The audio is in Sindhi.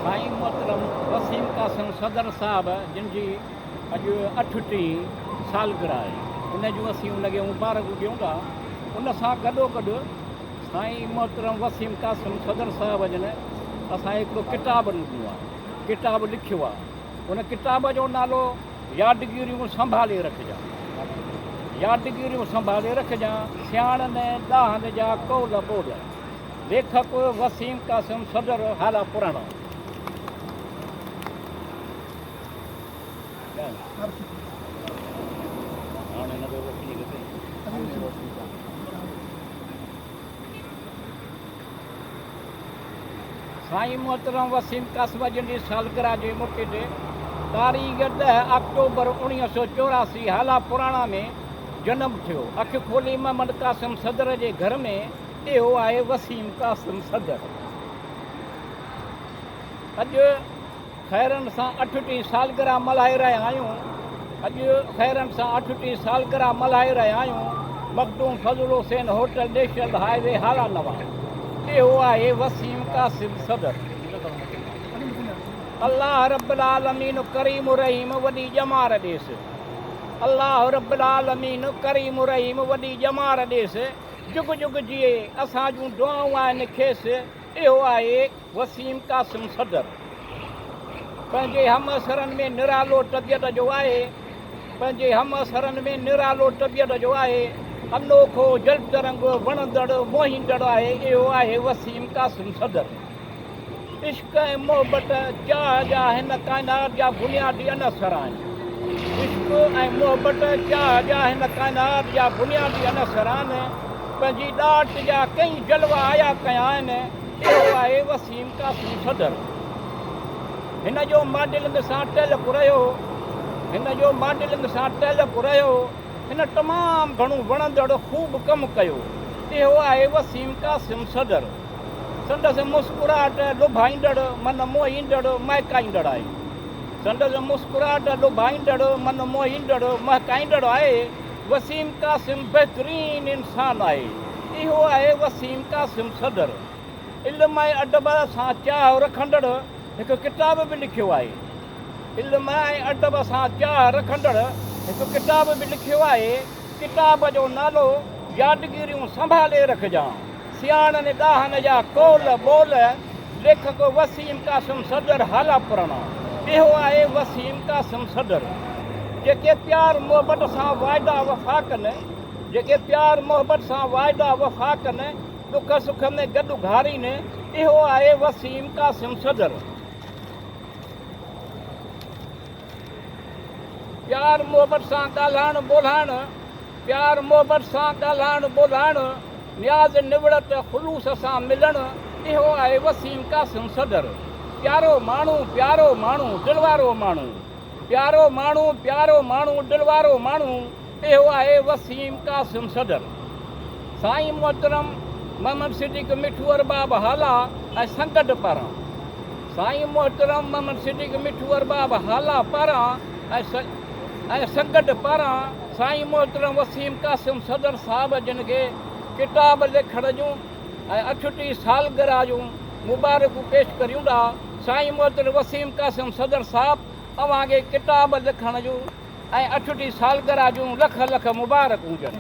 سائين محترم وسيم قاسم صدر صاحب جن جي اڄ اٺٽيهين سالگرهه آهي ان جون اسين ان کي مبارڪون ڏيون ٿا. ان سان گڏوگڏ سائين محترم وسيم قاسم صدر صاحب جن اسان کي هڪڙو ڪتاب ڏنو آهي، ڪتاب لکيو آهي. ان ڪتاب جو نالو يادگيريون سنڀالي رکجان، يادگيريون سنڀالي رکجان، سياڻن ڏاهن جا قول ٻول. ليکڪ وسيم قاسم صدر هالا پراڻا. سائين محترم وسيم قاسم جن جي سالگرهه جي موقعي تي تاريخ 10 آڪٽوبر 1984 هالا پراڻا ۾ جنم ٿيو. اک کولي محمد قاسم صدر جي گهر ۾ اهو آهي وسيم قاسم صدر. اڄ خيرن سان اٺٽيهين سالگرهه ملهائي رهيا آهيون. اڄ خيرن سان اٺٽيهين سالگرهه ملهائي رهيا آهيون. Makhdoom Fazal Hussain hotel national highway Hala Nawan. اهو آهي وسيم قاسم صدر. الله رب العالمين ڪريم رحيم وڏي ڄمار ڏيس. الله رب العالمين ڪريم رحيم وڏي ڄمار ڏيس. جڳ جڳ جيئي اسان جون دعائون آهن کيس. اهو آهي وسيم قاسم صدر پنهنجي همعصرن ۾ نرالو طبيعت جو آهي. پنهنجي همعصرن ۾ نرالو طبيعت جو آهي. انوکو، جلد رنگ، وڻندڙ، موهيندڙ آهي. اهو آهي وسيم قاسم صدر. عشق ۽ محبت چاهه جا هن ڪائنات جا بنيادي عنصر آهن. عشق ۽ محبت چاهه جا هن ڪائنات جا بنيادي عنصر آهن. پنهنجي ڏات جا ڪئين جلوا عيا ڪيا آهن. اهو آهي وسيم قاسم صدر. هن جو ماڊلنگ سان تعلق رهيو. هن جو ماڊلنگ سان تعلق رهيو. هن تمام گهڻو وڻندڙ خوب ڪم ڪيو. اهو آهي وسيم قاسم صدر. سندس مسڪراهٽ لڀائيندڙ، من موهيندڙ، مهڪائيندڙ آهي. سندس مسڪراهٽ لڀائيندڙ، من موهيندڙ، مهڪائيندڙ آهي. وسيم قاسم بهترين انسان آهي. اهو آهي وسيم قاسم صدر. علم ۽ ادب سان چاهه رکندڙ هڪ ڪتاب به لکيو آهي. علم ۽ ادب سان چاهه رکندڙ هڪ ڪتاب به لکيو آهي. ڪتاب جو نالو يادگيريون سنڀالي رکجان. سياڻن ڏاهن جا قول ٻول، ليکڪ وسيم قاسم صدر هالا پراڻا. اهو آهي وسيم قاسم صدر. جيڪي پيار محبت سان واعدا وفا ڪن، جيڪي پيار محبت سان واعدا وفا ڪن، ڏک سک ۾ گڏ گهارين، اهو آهي وسيم قاسم صدر. پيار محبت سان ڳالهائڻ ٻولهائڻ، پيار محبت سان ڳالهائڻ ٻولهائڻ، نياز نوڙت خلوص سان ملڻ، اهو آهي وسيم قاسم صدر. پيارو ماڻهو پيارو ماڻهو دل وارو ماڻهو، پيارو ماڻهو پيارو ماڻهو دل وارو ماڻهو، اهو آهي وسيم قاسم صدر. سائين محترم محمد صديق مٺو ارباب هالا ۽ سنگت پاران سائين محترم محمد صديق مٺو ارباب هالا پاران ۽ سنگت پاران سائين محترم وسيم قاسم صدر صاحب جن کي ڪتاب لکڻ جون ۽ اٺٽيهه سالگرهه جون مبارڪون پيش ڪريون ٿا. سائين محترم وسيم قاسم صدر صاحب اوهان کي ڪتاب لکڻ جون ۽ اٺٽيهه سالگرهه جون لک لک مبارڪون هجن.